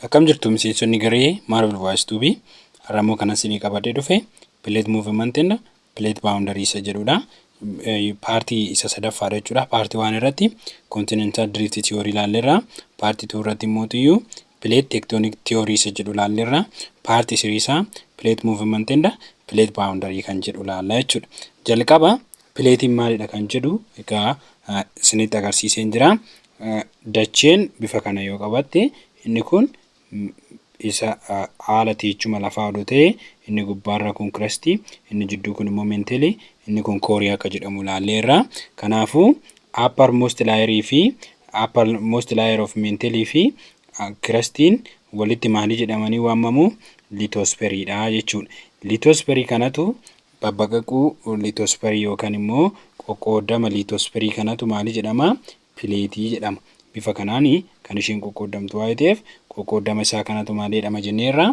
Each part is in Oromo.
Akkam jirtu miseensonni garee Marvel Voice Tube? Har'a immoo kanan isinii qabadhee dhufe Plate Movement and Plate Boundary isa jedhudha. Partii isa sadaffaadha jechuudha. Partii one irratti Continental Drift Theory ilaalleerra. Partii 2 irratti immoo Plate Tectonic Theory isa jedhu ilaalleerra. Partii 3 isaa Plate Movement and Plate Boundary kan jedhu ilaalla jechuudha. Jalqaba plateiin maalidha kan jedhu egaa isinitti agarsiiseen jira. Dacheen bifa kana yoo qabatte, inni kun isa haala teessuma lafaa odoo ta'e, inni gubbaarra kun crustii, inni jidduu kun immoo mantleii, inni kun coreii akka jedhamu ilaalleerra. Kanaafuu upper most layerii fi upper most layer of mantleii fi crustiin walitti maalii jedhamanii waamamu? Lithosphereiidha jechuudha. Lithosphereii kanatu babbaqaquu lithosphereii yookaan immoo qoqqoodama lithosphereii kanatu maali jedhama? Plateii jedhama. Bifa kanaan kan isheen qoqqoodamtu waa'ee ta'eef, qoqqoodama isaa kanatu maal jedhama jenneerra?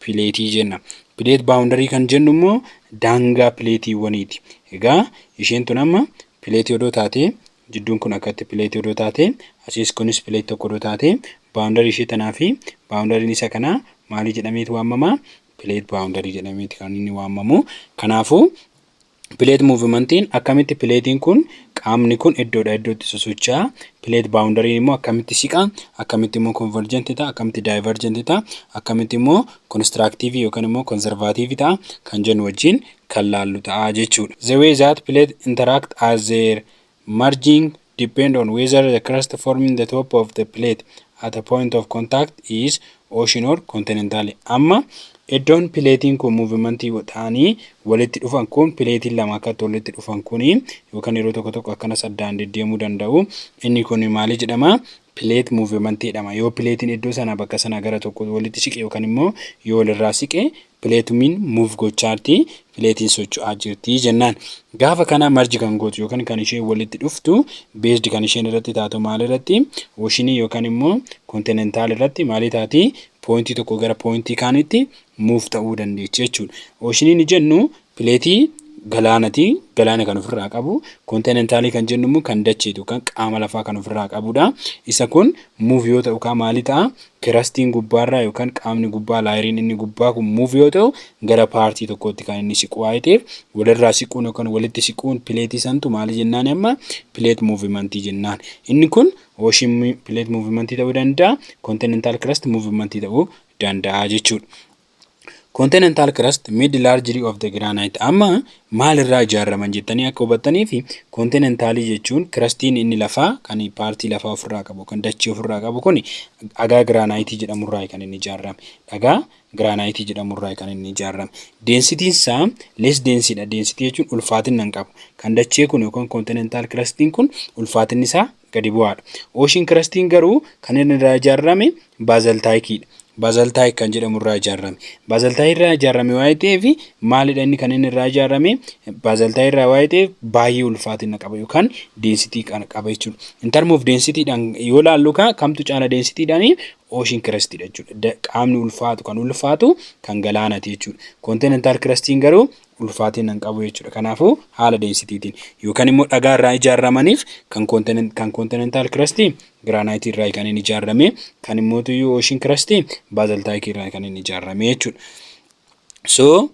Plateii jenna. Plate boundaryii kan jennu immoo daangaa plateiiwwaniiti. Egaa isheen tun amma plateii odoo taatee, jidduun kun akkatti plateii odoo taatee, asiis kunis plateii tokko odoo taatee, boundaryii ishee tanaa fi boundaryiin isa kanaa maalii jedhameetu waamama? Plate boundaryii jedhameeti kan inni waamamu. Kanaafuu plate movementiin akkamitti plateiin kun, qaamni kun iddoodhaa iddootti sosocho'a? Plate boundaryiin immoo akkamitti siqa? Akkamitti immoo convergentii ta'a? Akkamitti divergentii ta'a? Akkamitti immoo constructiveii yookaan immoo conservativeii ta'a kan jennu wajjin kan laallu ta'a jechuudha. The way that plate interact as their merging depend on whether the crust forming the top of the plate at a point of contact is ocean or continental. Amma iddoon plateiin kun movementii ta'anii walitti dhufan kun, plateiin lama akkatti walitti dhufan kuni, yookaan yeroo tokko tokko akkanas addaan deddeemuu danda'u. Inni kun maali jedhama? Plate movementii jedhama. Yoo plateiin iddoo sanaa bakka sanaa gara tokko walitti siqe yookaan immoo yoo walirraa siqe, plateiin move gochaatti, plateiin socho'aa jirti jennaan. Gaafa kana merge kan gootu yookaan kan isheen walitti dhuftu, based kan isheen irratti taatu maal irratti? Oceanii yookaan immoo continental irratti maalii taati? Pointii tokko gara pointii kaanitti move ta'uu dandeechi jechuudha. Oceanii ni jennu plateii galaanaati. Galaana kan ofirraa qabu. Continentalii kan jennu immoo kan dacheetu yookaan qaama lafaa kan ofirraa qabudha. Isa kun move yoo ta'u maali ta'a? Crustiin gubbaarraa yookaan qaamni gubbaa, layeriin inni gubbaa kun move yoo ta'u, gara partii tokkootti kan inni siqu waa'ee ta'eef, walirraa siquun yookaan walitti siquun plateii santu maali jennaan amma? Plate movementii jennaan. Inni kun ocean plate movementii ta'uu danda'a, continental crust movementii ta'uu danda'a jechuudha. Continental crust made largely of the granite. Amma maalirraa ijaaraman jettanii akka hubattanii fi continentalii jechuun crustiin inni lafaa kan partii lafaa ofirraa qabu, kan dachee ofirraa qabu kun dhagaa graniteii jedhamurraa kan inni ijaarame. Dhagaa graniteii jedhamurraa kan inni ijaarame. Densityiin isaa less denseiidha. Densityii jechuun ulfaatina hin qabu. Kan dachee kun yookaan continental crustiin kun ulfaatinni isaa gadi bu'aadha. Ocean crustiin garuu kan inni irraa ijaarame basalticiidha. Basaltic kan jedhamu irraa ijaarame. Basaltic irraa ijaarame waa'ee ta'eef, maalidha inni kan inni irraa ijaarame? Basaltic irraa waa'ee ta'eef, baay'ee ulfaatina qaba yookaan densityii qaba jechuudha. In term of densityiidhaan yoo ilaallu kamtu caala densityiidhaan? Ocean crustiidha jechuudha. Qaamni ulfaatu kan ulfaatu kan galaanaati jechuudha. Continental crustiin garuu ulfaatina hin qabu jechuudha. Kanaafuu haala densityiitiin yookaan immoo dhagaa irraa ijaaramaniif kan continental crustii graniteii irraa kan inni ijaarame, kan immoo ocean crustii basalticii irraa kan inni ijaarame jechuudha. So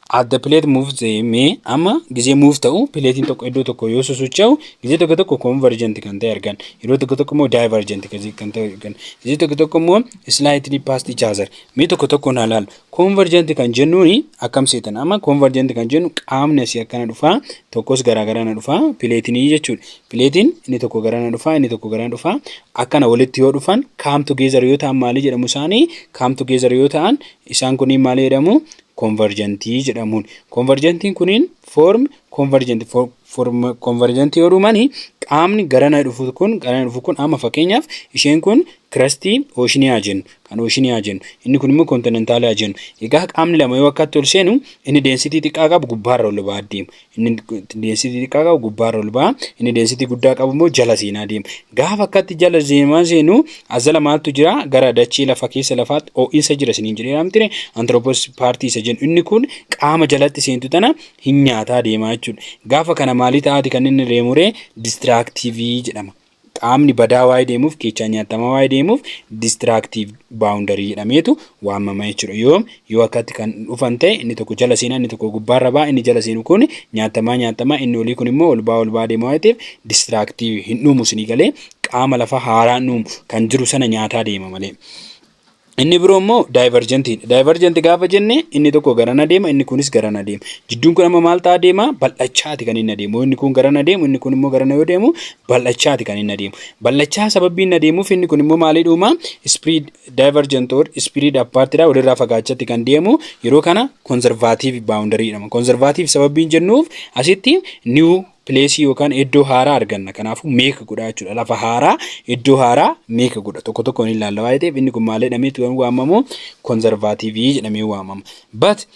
at the plate moves, mee amma gizee move ta'u, plateiin tokko iddoo tokko yoo sosocho'u, gizee tokko tokko convergent kan ta'e argan, yeroo tokko tokko immoo divergent kan ta'e argan, gizee tokko tokko immoo slightly past each other. Mee tokko tokko naa ilaalu. Convergent kan jennuuni akkam seetan? Amma convergent kan jennu qaamni asii akkana dhufaa, tokkos garaagara dhufaa plateinii jechuudha. Plateiin inni tokko garana dhufaa, inni tokko garana dhufaa, akkana walitti yoo dhufan, come together yoo ta'an maali jedhamu isaanii? Come together yoo ta'an isaan kunniin maali jedhamu? Convergentii jedhamuun. Convergentiin kuniin form convergent, form convergentii yoo dhumani, qaamni garana dhufu kun, garana dhufu kun, amma fakkeenyaaf isheen kun crustii oceanii haa jennu, kan oceanii haa jennu, inni kun immoo continentalii haa jennu. Egaa qaamni lama yoo akkatti ol seenu, inni densityii xiqqaa qabu gubbaarra ol ba'aa deema. Inni densityii xiqqaa qabu gubbaarra ol ba'a, inni densityii guddaa qabu immoo jala seenaa deema. Gaafa akkatti jala deemaa seenu, as jala maaltu jira? Gara dachee lafa keessa lafaatti ho'iinsa jira isiniin jedhee miti anthropos partii isa jennu. Inni kun qaama jalatti seentu tana hin nyaataa deemaa jechuudha. Gaafa kana maalii ta'aati kan inni deemuree? Destructiveii jedhama. Qaamni badaa waa'ee deemuuf, keechaa nyaatamaa waa'ee deemuuf, destructive boundary jedhameetu waamama jechuudha. Yoom yoo akkatti kan dhufan ta'e, inni tokko jala seenaa, inni tokko gubbaarra ba'a. Inni jala seenu kun nyaatamaa nyaatamaa, inni olii kun immoo ol ba'aa ol ba'aa deema waa'ee ta'eef, destructive hin dhumu isinii galee, qaama lafa haaraan dhumu kan jiru sana nyaataa deema malee. Inni biroo immoo divergentiidha. Divergent gaafa jenne, inni tokko garana deema, inni kunis garana deema. Jidduun kun amma maal ta'aa deema? Bal'achaati kan inni adeemu. Inni kun garana deemu, inni kun immoo garana yoo deemu, bal'achaati kan inni adeemu. Bal'achaa sababii inni adeemuuf, inni kun immoo maalii dhuuma? Spread divergent or spread apartidha, walirraa fagaachatti kan deemu. Yeroo kana conservative boundary jedhama. Conservative sababiin jennuuf, asitti new place yookaan iddoo haaraa arganna. Kanaafuu make godha jechuudha. Lafa haaraa, iddoo haaraa make godha. Tokko tokkoon ilaalla waa'ee ta'eef, inni kun maal jedhameetu kan waamamu? Conservative jedhamee waamama. But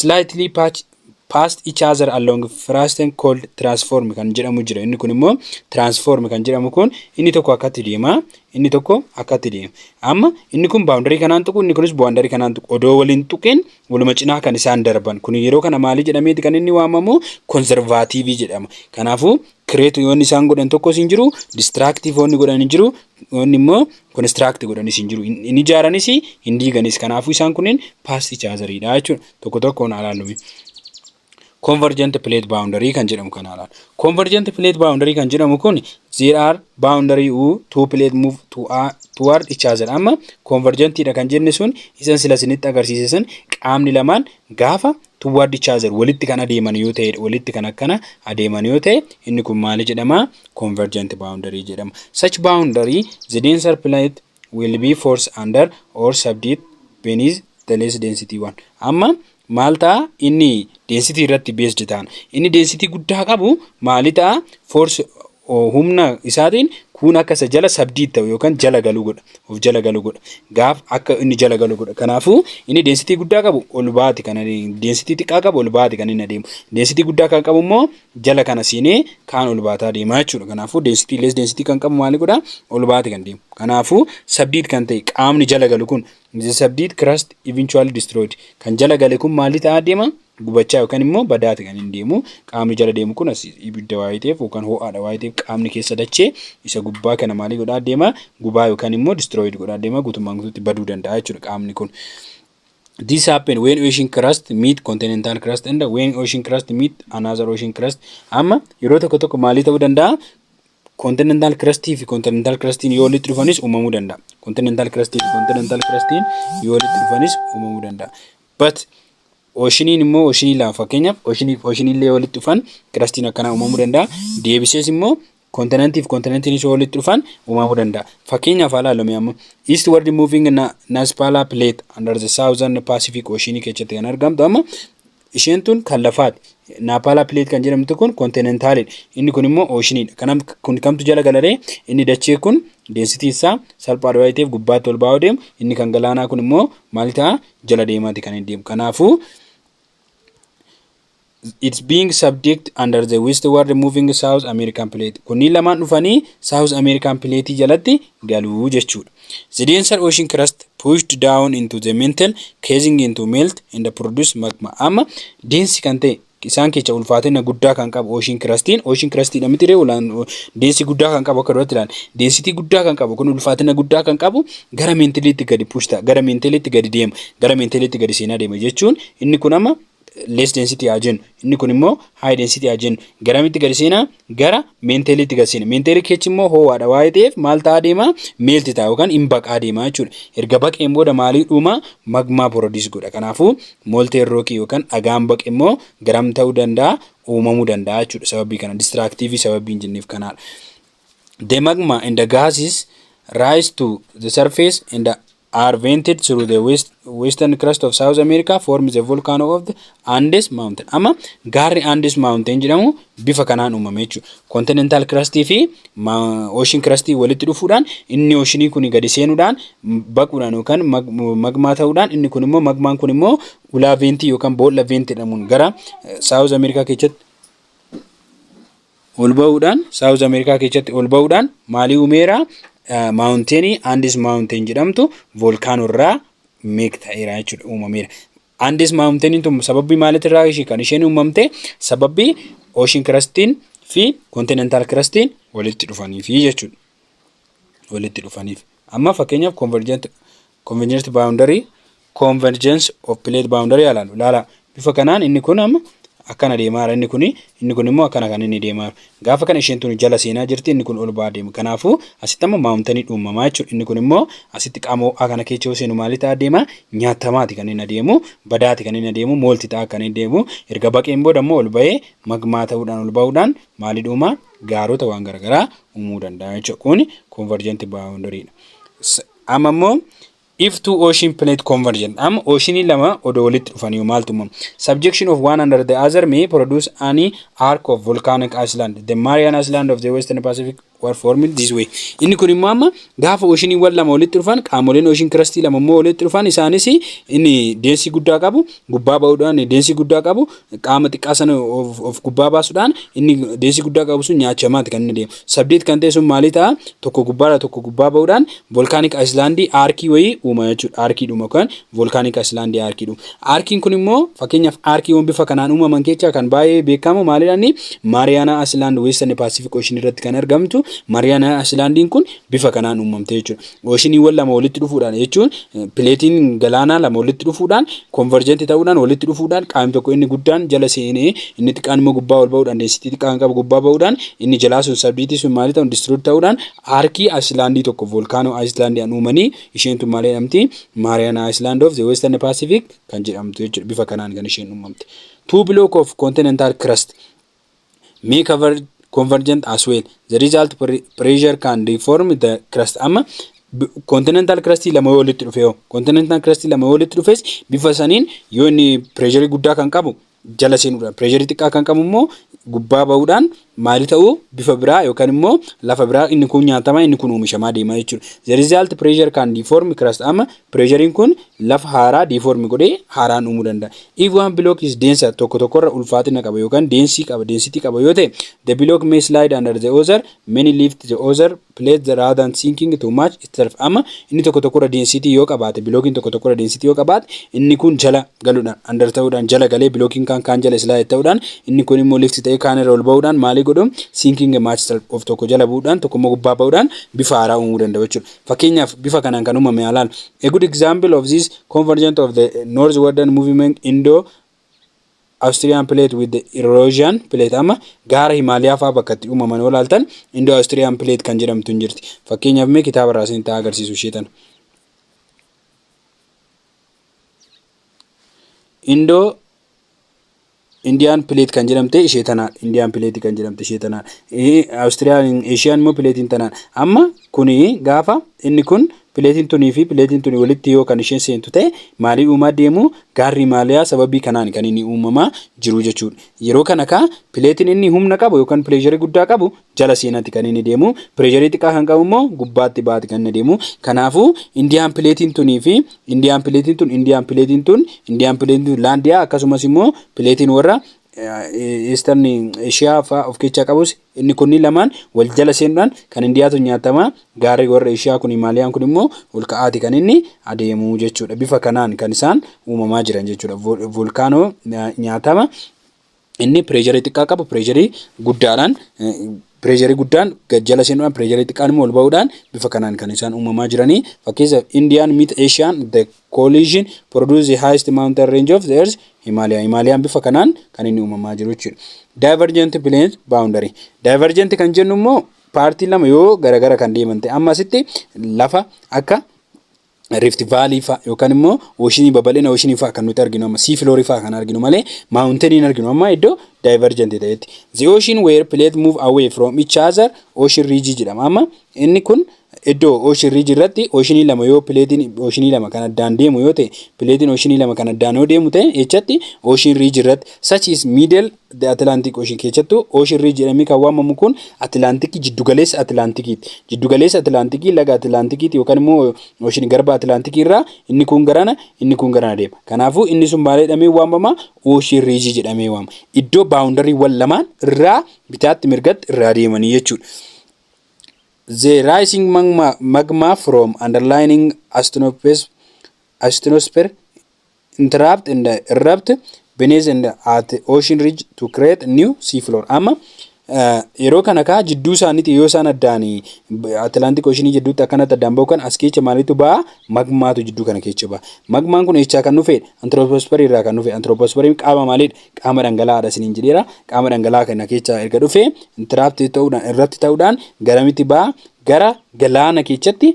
slightly patch past each other along fracture called transform kan jedhamu jira. Inni kun immoo transform kan jedhamu kun, inni tokko akkatti deema, inni tokko akkatti deema. Amma inni kun boundary kanaan tuqu, inni kunis boundary kanaan tuqu. Odoo waliin tuqin waluma cinaa kan isaan darban. Kun yeroo kana maali jedhameeti kan inni waamamu? Conservative jedhama. Kanaafuu create yoonni isaan godhan tokkos hin jiru, destructive wanni godhan hin jiru, wanni immoo construct godhanis hin jiru. Hin ijaaranis, hin diiganis. Kanaafuu isaan kunneen past each otheriidha jechuudha. Tokko tokkoon ilaallu. Convergent plate boundary kan jedhamu kana ilaalla. Convergent plate boundary kan jedhamu kun, there are boundary who two plate move toward each other. Amma convergentidha kan jenne sun isan sila isinitti agarsiise sun, qaamni lamaan gaafa toward each other walitti kan adeeman yoo ta'e, walitti kan akkana adeeman yoo ta'e, inni kun maali jedhama? Convergent boundary jedhama. Such boundary, the denser plate will be forced under or subdued beneath the less density one. Amma maal ta'a? Inni density irratti based ta'an. Inni density guddaa qabu maali ta'a? Force, humna isaatiin kun akka isa jala subdue ta'u yookaan jala galuu godha. Of jala galuu godha. Gaaf akka inni jala galu godha. Kanaafuu inni density guddaa qabu ol baati kan, density xiqqaa qabu ol baati kan inni adeemu. Density guddaa kan qabu immoo jala kana seenee kaan ol baataa deema jechuudha. Kanaafuu density, less density kan qabu maali godha? Ol baati kan deemu. Kanaafuu subdued kan ta'e, qaamni jala galu kun, the subdued crust eventually destroyed. Kan jala gale kun maali ta'aa deema? Gubachaa yookaan immoo badaati kan inni deemu. Qaamni jala deemu kun as ibidda waayee ta'eef yookaan ho'aadha waayee ta'eef, qaamni keessa dachee isa gubbaa kana maalii godhaa deema? Gubaa yookaan immoo destroyed godhaa deema, guutummaan guutuutti baduu danda'a jechuudha qaamni kun. This happen when ocean crust meet continental crust and when ocean crust meet another ocean crust. Amma yeroo tokko tokko maalii ta'uu danda'a? Continental crustii fi continental crustiin yoo walitti dhufanis uumamuu danda'a. Continental crustii fi continental crustiin yoo walitti dhufanis uumamuu danda'a. But oceaniin immoo oceanii lama, fakkeenyaaf oceanii fi oceanii illee walitti dhufan, crustiin akkanaa uumamuu danda'a. Deebisees immoo continentii fi continentiin yoo walitti dhufan uumamuu danda'a. Fakkeenyaaf haa ilaallu amma eastward moving Nazca Plate under the Southern Pacific Ocean keessatti kan argamtu, amma isheen tun kan lafaati. Nazca Plate kan jedhamtu kun continentalidha. Inni kun immoo oceaniidha. Kanaaf kun kamtu jala galaree? Inni dachee kun densityn isaa salphaadha waan ta'eef gubbaatti ol ba'aa deemu. Inni kan galaanaa kun immoo maal ta'a? Jala deemaati kan inni deemu. Kanaafuu it's being subject under the westward moving South American Plate. Kunniin lamaan dhufanii South American Plate jalatti galuu jechuudha. The denser ocean crust pushed down into the mantle, causing into melt and produce magma. Amma dense kan ta'e, isaan keessa ulfaatina guddaa kan qabu ocean crustiin, ocean crustiidha miti ree? Ulaan dense guddaa kan qabu, akka duratti ilaala, density guddaa kan qabu kun, ulfaatina guddaa kan qabu gara mantleitti gadi push ta'a, gara mantleitti gadi deema, gara mantleitti gadi seenaa deema jechuun, inni kun amma less density haa jennu, inni kun immoo high density haa jennu, garamitti gadi seenaa? Gara mantleitti gadi seena. Mantle keessa immoo ho'aadha waa'ee ta'eef, maal ta'aa deema? Melt ta'a yookaan hin baqaa deema jechuudha. Erga baqeen booda maalii dhuuma? Magma produce godha. Kanaafuu molten rock yookaan dhagaan baqe immoo garam ta'uu danda'a? Uumamuu danda'a jechuudha. Sababii kana destructive sababii hin jenneef kanaadha. The magma and the gases rise to the surface and are vented through the western crust of South America, form the volcano of the Andes Mountain. Amma gaarri Andes Mountain jedhamu bifa kanaan uumame jechuudha. Continental crustii fi ocean crustii walitti dhufuudhaan, inni oceanii kun gadi seenuudhaan, baquudhaan yookaan magmaa ta'uudhaan, inni kun immoo magmaan kun immoo ulaa ventii yookaan boolla ventii jedhamuun gara South America keessatti ol ba'uudhaan, South America keessatti ol ba'uudhaan maalii uumeera? Mountainii Andes Mountain jedhamtu volcano irraa make ta'eera jechuudha, uumameera. Andes Mountainiin tun sababii maaliitirraa ishee kan isheen uumamte? Sababii ocean crustiin fi continental crustiin walitti dhufaniifi jechuudha. Walitti dhufaniif. Amma fakkeenyaaf convergent boundary, convergence of plate boundary ilaalu. Ilaala, bifa kanaan inni kun amma akkana deemaa jira, inni kun immoo akkana kan inni deemaa jiru. Gaafa kana isheen tun jala seenaa jirti, inni kun ol ba'aa deema. Kanaafuu asitti amma mountainii uumamaa jechuudha. Inni kun immoo asitti qaama ho'aa kana keessa yoo seenu maali ta'aa deema? Nyaatamaati kan inni adeemu, badaati kan inni adeemu, melt ta'aa kan inni deemu. Erga baqeen booda immoo ol ba'ee magmaa ta'uudhaan ol ba'uudhaan maali dhuuma? Gaarota waan garaagaraa uumuu danda'a jechuudha. Kun convergent boundary dha. Amma immoo if two ocean plate convergent, amma oceanii lama odoo walitti dhufanii maaltu uumama? Subduction of one under the other may produce an arc of volcanic island. The Mariana Island of the Western Pacific were formed this way. Inni kun immoo amma gaafa oceaniiwwan lama walitti dhufan, qaamoleen ocean crustii lama immoo walitti dhufan, isaanis inni density guddaa qabu gubbaa ba'uudhaan, density guddaa qabu qaama xiqqaa sana of gubbaa baasuudhaan, inni density guddaa qabu sun nyaachamaati kan inni deemu. Subduct kan ta'e sun maalii ta'a? Tokko gubbaadha tokko gubbaa ba'uudhaan volcanic islandii arcii wayii uuma jechuudha. Arcii dhuma kan volcanic islandii arcii dhuma. Arciin kun immoo fakkeenyaaf arciiwwan bifa kanaan uumaman keessaa kan baay'ee beekamu maalidhaan? Mariana Island, Western Pacific Ocean irratti kan argamtu Mariana Islandiin kun bifa kanaan uumamte jechuudha. Oceaniiwwan lama walitti dhufuudhaan jechuun plateiin galaanaa lama walitti dhufuudhaan, convergent ta'uudhaan, walitti dhufuudhaan, qaamni tokko inni guddaan jala seenee inni xiqqaan immoo gubbaa ol ba'uudhaan, density xiqqaan qabu gubbaa ba'uudhaan, inni jalaa sun subductii sun maali ta'u, destroy ta'uudhaan arcii islandii tokko, volcano islandii uumanii, isheen tun maal jedhamti? Mariana Island of the Western Pacific kan jedhamtu jechuudha, bifa kanaan kan isheen uumamte. Two block of continental crust may cover convergent as well. The result pressure can deform the crust. Amma continental crust lama yoo walitti dhufe, yoo continental crust lama yoo walitti dhufes, bifa saniin yoo inni pressure guddaa kan qabu jala seenuudhaan, pressure xiqqaa kan qabu immoo gubbaa ba'uudhaan maali ta'uu, bifa biraa yookaan immoo lafa biraa, inni kun nyaatamaa, inni kun oomishamaa deema jechuudha. The result pressure can deform crust. Amma pressurein kun lafa haaraa deform godhee haaraan uumuu danda'a. If one block is denser, tokko tokkorra ulfaatina qaba yookaan density qaba, density qaba yoo ta'e, the block may slide under the other, many lift the other plate rather than sinking too much itself. Amma inni tokko tokkorra density yoo qabaate, blockiin tokko tokkorra density yoo qabaate, inni kun jala galuudhaan, under ta'uudhaan, jala galee blockiin kaan kaan jala slide ta'uudhaan, inni kun immoo lift ta'ee kaan irra ol ba'uudhaan maalii godhu? Sinking much itself, of tokko jala bu'uudhaan tokko immoo gubbaa ba'uudhaan bifa haaraa uumuu danda'u jechuudha. Fakkeenyaaf bifa kanaan kan uumame haalaan. A good example of this convergence of the northward movement Indo Australian plate with the Eurasian plate. Amma gaara Himaaliyaa fa'aa bakka itti uumaman yoo ilaaltan, Indo Australian plate kan jedhamtu hin jirti. Fakkeenyaaf mee kitaaba irraa isin ta'a agarsiisu ishee tana. Indo Indian plate kan jedhamte ishee tanaadha. Indian plate kan jedhamte ishee tanaadha. Australiyaan Asian immoo plateiin tanaadha. Amma kuni gaafa inni kun plateiin tunii fi plateiin tuni walitti yoo kan isheen seentu ta'e, maalii uumaa deemu? Gaarri Himaaliyaa sababii kanaan kan inni uumamaa jiru jechuudha. Yeroo kana kaa plateiin inni humna qabu yookaan pressureii guddaa qabu jala seenatti kan inni deemu. Pressureii xiqqaa kan qabu immoo gubbaatti baati kan inni deemu. Kanaafuu Indian plateiin tunii fi Indian plateiin tun, Indian plateiin tun, Indian plateiin tun Laandiyaa, akkasumas immoo plateiin warra Eastern Asia fa'aa of keessaa qabus, inni kunniin lamaan wal jala seenuudhaan kan Indiyaatu nyaatama, gaarri warra Eeshiyaa kun Himaaliyaan kun immoo ol ka'aati kan inni adeemu jechuudha. Bifa kanaan kan isaan uumamaa jiran jechuudha. Volcano nyaatama inni pressureii xiqqaa qabu pressureii guddaadhaan, pressureii guddaan jala seenuudhaan, pressureii xiqqaan immoo ol ba'uudhaan bifa kanaan kan isaan uumamaa jiranii. Fakkeessa Indian meet Asian, the collision produce the highest mountain range of the earth, Himalaya. Himaliyaan bifa kanaan kan inni uumamaa jiru jechuudha. Divergent plate boundary. Divergent kan jennu immoo partii lama yoo garagara kan deeman ta'e, amma asitti lafa akka Rift Valley fa'a yookaan immoo oceanii, babal'ina oceanii fa'a kan nuti arginu, amma sea floorii fa'a kan arginu malee mountainii hin arginu amma iddoo divergent ta'etti. The ocean where plate move away from each other ocean ridge jedhama. Amma inni kun iddoo ocean ridge irratti oceanii lama yoo plateiin oceanii lama kan addaan deemu yoo ta'e, plateiin oceanii lama kan addaan yoo deemu ta'e, jechatti ocean ridge irratti, such is middle the Atlantic Ocean keessattuu ocean ridge jedhamee kan waamamu kun Atlantikii, jiddugaleessa Atlantikiiti. Jiddugaleessa Atlantikii, laga Atlantikiiti yookaan immoo ocean garba Atlantikii irraa inni kun garana, inni kun garana deema. Kanaafuu inni sun maal jedhamee waamama? Ocean ridge jedhamee waamama. Iddoo boundarywwan lamaan irraa bitaatti mirgatti irraa deemanii jechuudha. The rising magma from underlying asthenosphere interrupt and erupt beneath and at ocean ridge to create new sea floor. Amma Yeroo kana kaa jidduu isaaniitti yoo isaan addaan Atlantic Ocean jidduutti akkanatti addaan bahu kan as keessa maalitu ba'a? Magmaatu jidduu kana keessa ba'a. Magmaan kun eessaa kan dhufe? Anthroposphere irraa kan dhufe. Anthroposphere qaama maaliidha? Qaama dhangala'aadha isiniin jedheera. Qaama dhangala'aa kana keessa erga dhufe interact ta'uudhaan, irratti ta'uudhaan garamitti ba'a? Gara galaana keessatti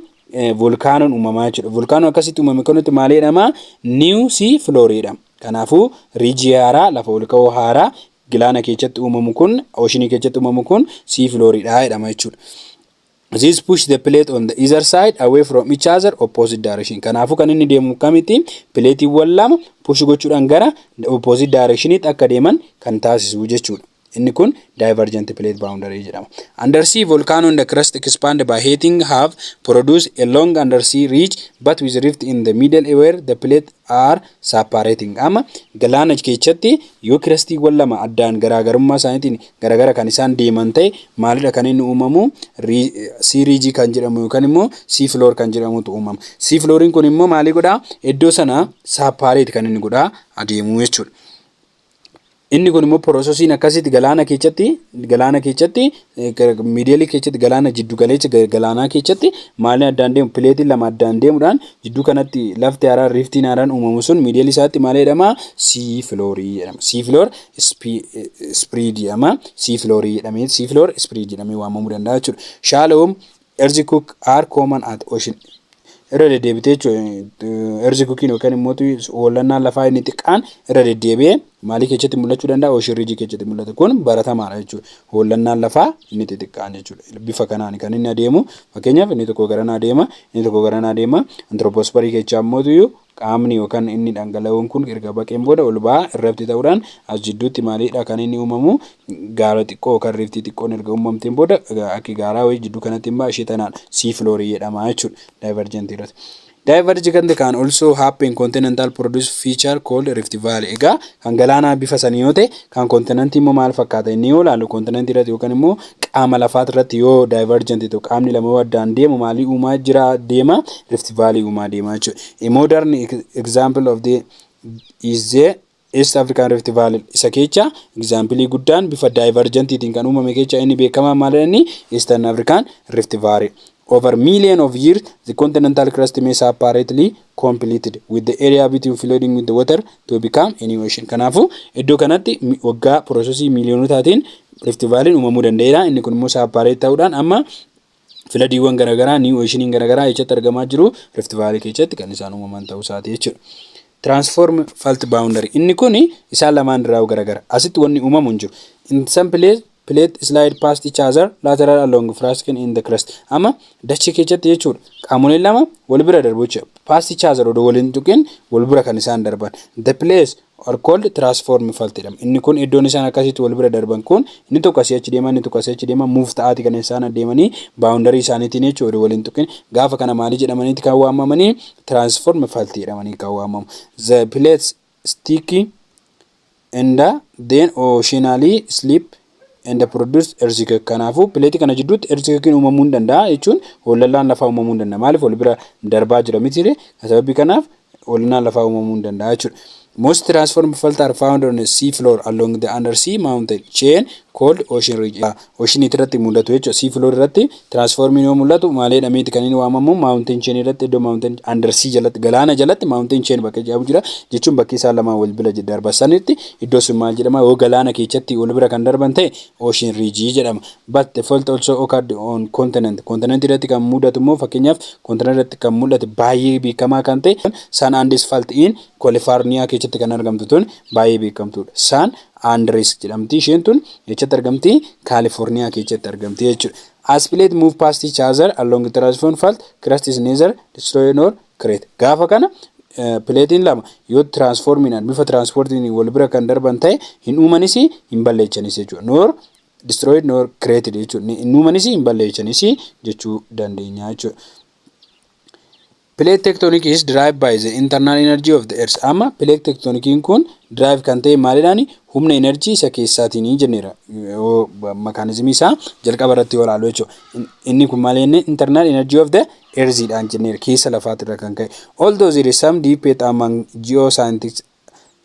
volkaanoon uumamaa jechuudha. Volkaanoon akkasitti uumame kanatti maal jedhama? New sea floor jedhama. Kanaafuu ridge haaraa, lafa ol ka'oo haaraa galaana keessatti uumamu kun, ocean keessatti uumamu kun sea flooriidha jedhama jechuudha. This push the plate on the either side away from each other opposite direction. Kanaafuu kan inni deemu kamitti pileetiiwwan lama push gochuudhaan gara opposite directionitti akka deeman kan taasisu jechuudha. Inni kun divergent plate boundary jedhama. Undersea volcano in the crust expand by heating have produced a long undersea ridge but with rift in the middle where the plate are separating. Amma galaana keessatti yoo crustiiwwan lama addaan garaagarummaa isaaniitiin garagara kan isaan deeman ta'e, maalidha kan inni uumamu? Sea ridge kan jedhamu yookaan immoo sea floor kan jedhamutu uumama. Sea flooriin kun immoo maalii godhaa? Iddoo sana separate kan inni godhaa adeemu jechuudha. Inni kun immoo processiin akkasitti galaana keessatti middle keessatti, galaana jiddu galeessa galaanaa keessatti maaliin addaan deemu? Pileetiin lama addaan deemuudhaan jidduu kanatti lafti haaraan, riftiin haaraan uumamu sun middle isaatti maal jedhama? Sea floorii jedhama. Sea floor spread jedhama. Sea floorii jedhamee, sea floor spread jedhamee waamamuu danda'a jechuudha. Shallow earthquake are common at ocean. Irra deddeebitee jechuudha. Earthquakeiin yookaan immoo hollannaan lafaa inni xiqqaan irra deddeebi'ee maalii keessatti mul'achuu danda'a? Ocean ridge keessatti mul'ata. Kun baratamaadha jechuudha. Hollannaan lafaa inni xixiqqaan jechuudha. Bifa kanaan kan inni adeemu, fakkeenyaaf inni tokko garanaa adeema, inni tokko garanaa adeema. Anthroposphere keessaa immoo qaamni yookaan inni dhangala'oon kun erga baqeen booda ol ba'aa irratti ta'uudhaan as jidduutti maalidha kan inni uumamu? Gaara xiqqoo yookaan riftii xiqqoon erga uumamteen booda akki gaaraa wayii jidduu kanatti immoo ishee tanaan sea floorii jedhama jechuudha divergent irratti. Divergent can also happen continental produce feature called Rift Valley. Egaa kan galaanaa bifa sanii yoo ta'e, kan continentii immoo maal fakkaata inni yoo ilaallu, continentii irratti yookaan immoo qaama lafaa irratti yoo divergent ta'u, qaamni lama yoo addaan deemu maalii uumaa jira deema? Rift Valley uumaa deema jechuudha. A modern example of the is the East African Rift Valley. Isa keessa example guddaan bifa divergentiitiin kan uumame keessa inni beekamaa maal inni? Eastern African Rift Valley. Over million of years, the continental crust may separately completed with the area between flooding with the water to become a new ocean. Kanaafuu iddoo kanatti waggaa processii miiliyoonotaatiin Rift Valley uumamuu danda'eera. Inni kun immoo separate ta'uudhaan amma floodiiwwan garaagaraa, new oceaniin garaagaraa jechatti argamaa jiru. Rift Valley keessatti kan isaan uumaman ta'uu isaati jechuudha. Transform fault boundary. Inni kun isaan lamaan irraa garagara. Asitti wanni uumamu hin jiru. In some place plate slide past each other lateral along fracture in the crust. Amma dachee keessatti jechuudha, qaamoleen lama wal bira darbu jechuudha. Past each other, odoo waliin tuqin wal bira kan isaan darban. The place are called transform fault jedhama. Inni kun iddoon isaan akkasitti wal bira darban kun, inni tokko asii achi deema, inni tokko asii achi deema, move ta'aati kan isaan adeemanii boundary isaaniitiin jechuudha, odoo waliin tuqin. Gaafa kana maalii jedhamaniiti kan waamamanii? Transform fault jedhamanii kan waamamu. The plates sticky and then occasionally slip and produce earthquake. Kanaafuu pileetii kana jidduutti earthquake uumamuu hin danda'a jechuun hollallaan lafaa uumamuu hin danda'a. Maaliif? Wal bira darbaa jira miti? Sababii kanaaf hollallaan lafaa uumamuu hin danda'a jechuudha. Most transform fault are found on the sea floor along the undersea mountain chain called ocean ridge. Ocean irratti mul'atu jechuudha. Sea floor irratti transformiin yoo mul'atu maal jedhameeti kan inni waamamu? Mountain chain irratti, iddoo mountain undersea jalatti, galaana jalatti mountain chain bakka jedhamu jira jechuun bakki isaan lamaan wal bira darban sanitti iddoo sun maal jedhama? Yoo galaana keessatti wal bira kan darban ta'e ocean ridge jedhama. But the fault also occurred on continent. Continent irratti kan mudatu immoo, fakkeenyaaf continent irratti kan mul'ate baay'ee beekamaa kan ta'e San Andreas Fault in California keessatti kan argamtu tun baay'ee beekamtuudha. San Andreas jedhamti isheen tun. Eessatti argamti? Kaalifoorniyaa keessatti argamti jechuudha. As plate move past each other along the transform fault, crust is neither destroyed nor created. Gaafa kana pileetiin lama yoo transformiidhaan, bifa transformiin wal bira kan darban ta'e, hin uumanis hin balleechanis jechuudha. Nor destroyed nor created jechuudha. Hin uumanis hin balleechanis jechuu dandeenya jechuudha. Plate tectonic is driven by the internal energy of the earth. Amma plate tectoniciin kun drive kan ta'e maalidhaani? Humna energy isa keessaatiin jenneera. Yoo mechanismii isaa jalqaba irratti yoo ilaallu jechuudha. Inni kun maal jenne? Internal energy of the earth dhaan jenneera, keessa lafaatirra kan ka'e. Although there is some debate among geoscientists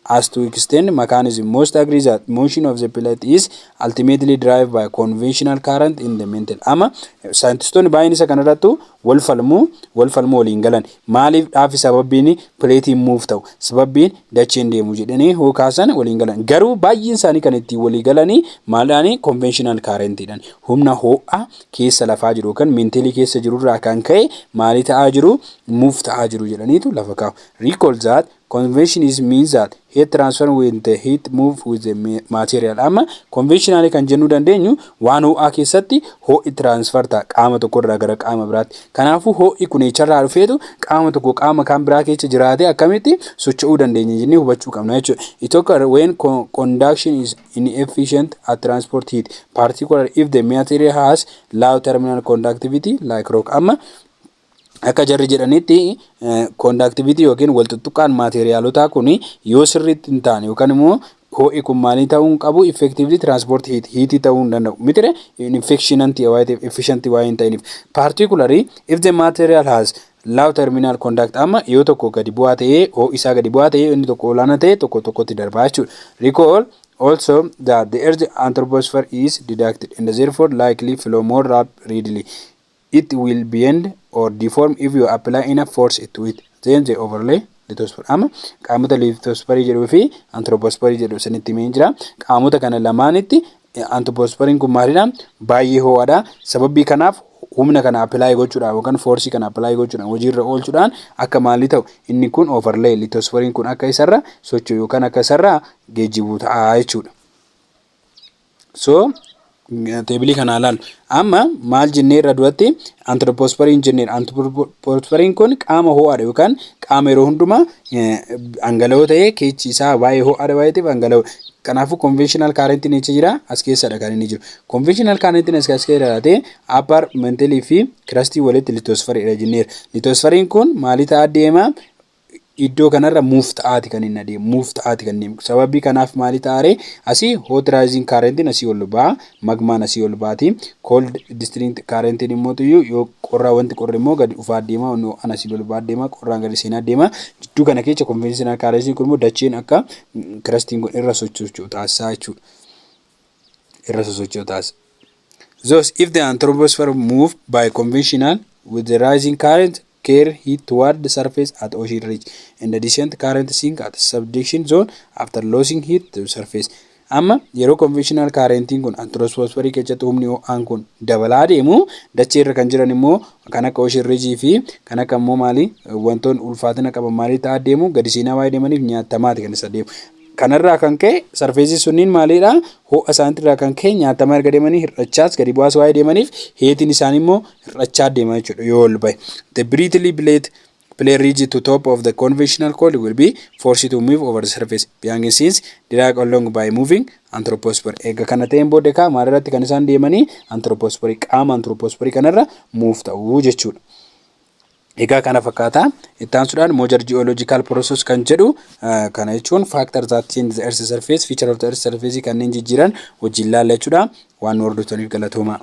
As to exact mechanism, most agree that motion of the plate is ultimately driven by convectional current in the mantle. Amma saayintistoonni baay'een isa kanarrattu wal falmuu, wal falmuu waliin galan. Maaliif dhaafi sababbiin plateiin move ta'u, sababbiin dacheen deemu jedhanii hoo kaasan waliin galan. Garuu baay'een isaanii kan ittiin walii galanii maaldhaani? Convectional currentidhaan, humna ho'aa keessa lafaa jiru yookaan mantleii keessa jirurraa kan ka'e maalii ta'aa jiru, move ta'aa jiru jedhaniitu lafa kaa'u. Recall that convection is means that heat transfer with the heat move with the material. Amma convectionally kan jennuu dandeenyu waan ho'aa keessatti ho'i transfer ta'a qaama tokko irraa gara qaama biraatti. Kanaafuu ho'i kun eecharraa dhufeetu qaama tokko qaama kan biraa keessa jiraatee akkamitti socho'uu dandeenya jennee hubachuu qabna jechuudha. It occur when conduction is inefficient at transport heat, particularly if the material has low thermal conductivity like rock. Amma akka jarri jedhanitti conductivity yookiin wal tuttuqaan materialotaa kun yoo sirriitti hin taane yookaan immoo ho'i kun maalii ta'uu hin qabu, effectively transport heat heatii ta'uu hin danda'u mitire, inefficient waa'ee ta'eef, efficient waa'ee hin ta'iniif, particularly if the material has low thermal conduct. Amma yoo tokko gadi bu'aa ta'ee, ho'i isaa gadi bu'aa ta'ee, inni tokko olaanaa ta'e, tokko tokkotti darbaa jechuudha. Recall also that the earth anthroposphere is ductile and therefore likely flow more readily. It will bend or deform if you apply enough force to it. Then the overlay lithosphere. Amma qaamota lithosphere jedhuu fi anthroposphere jedhu sanitti himee jira. Qaamota kana lamaanitti anthroposphere kun maalidha? Baay'ee ho'aadha. Sababii kanaaf humna kana apply gochuudhaan yookaan forceii kana apply gochuudhaan, hojiirra oolchuudhaan akka maalii ta'u, inni kun overlay lithosphere kun akka isarra socho'u yookaan akka isarra geejjibu ta'a jechuudha. So tableii kana ilaalu. Amma maal jennee irra duratti anthroposphereiin jenneera. Anthroposphereiin kun qaama ho'aadha yookaan qaama yeroo hundumaa dhangala'oo ta'ee keessi isaa baay'ee ho'aadha waayee ta'eef dhangala'oo. Kanaafuu convectional currentiin eessa jira? As keessadha kan inni jiru. Convectional currentiin as keessa jiraatee upper mantleii fi crustii walitti lithosphereiidha jenneera. Lithosphereiin kun maalii ta'aa deema? Iddoo kanarra move ta'aati kan inni adeemu. Move ta'aati kan inni adeemu. Sababii kanaaf maalii ta'aaree? Asii hot rising currentiin asii ol ba'a. Magmaan asii ol baati. Cold descending currentiin immoo yoo qorraa, wanti qorri immoo gadi dhufaa deema. Ho'aan asii ol ba'aa deema. Qorraan gadi seenaa deema. Jidduu kana keessa convectional currentiin kun immoo dacheen akka crustiin kun irra socho'u taasisaa jechuudha. Irra sosocho'u taasisa. Thus, if the anthroposphere move by convectional with the rising current carry heat toward the surface at ocean ridge and the descent current sink at subduction zone after losing heat to surface. Amma yeroo convectional currentiin kun anthroposphere keessatti humni ho'aan kun dabalaa deemu, dachee irra kan jiran immoo kan akka ocean ridge fi kan akka immoo maali, wantoonni ulfaatina qaban maalii ta'aa deemu? Gadi seenaa waa'ee deemaniif nyaatamaati kan isa deemu. Kanarraa kan ka'e surfaceii sunniin maalidha? Ho'a isaaniitirraa kan ka'e nyaatamaa erga deemanii hir'achaas gadi bu'aas waa'ee deemaniif heatiin isaanii immoo hir'achaa deema jechuudha yoo ol bahe. The brittle plate ridge to top of the convectional cold will be forced to move over the surface behind since drag along by moving anthroposphere. Egaa kana ta'een booda kaa maalirratti kan isaan deemanii? Anthroposphere, qaama anthroposphere kanarra move ta'uu jechuudha. Egaa kana fakkaata. Itti aansuudhaan major geological process kan jedhu, kana jechuun factor that change the earth surface, feature of the earth surface kanneen jijjiiran wajjin laalla jechuudha. Waan nu hordoftaniif galatooma.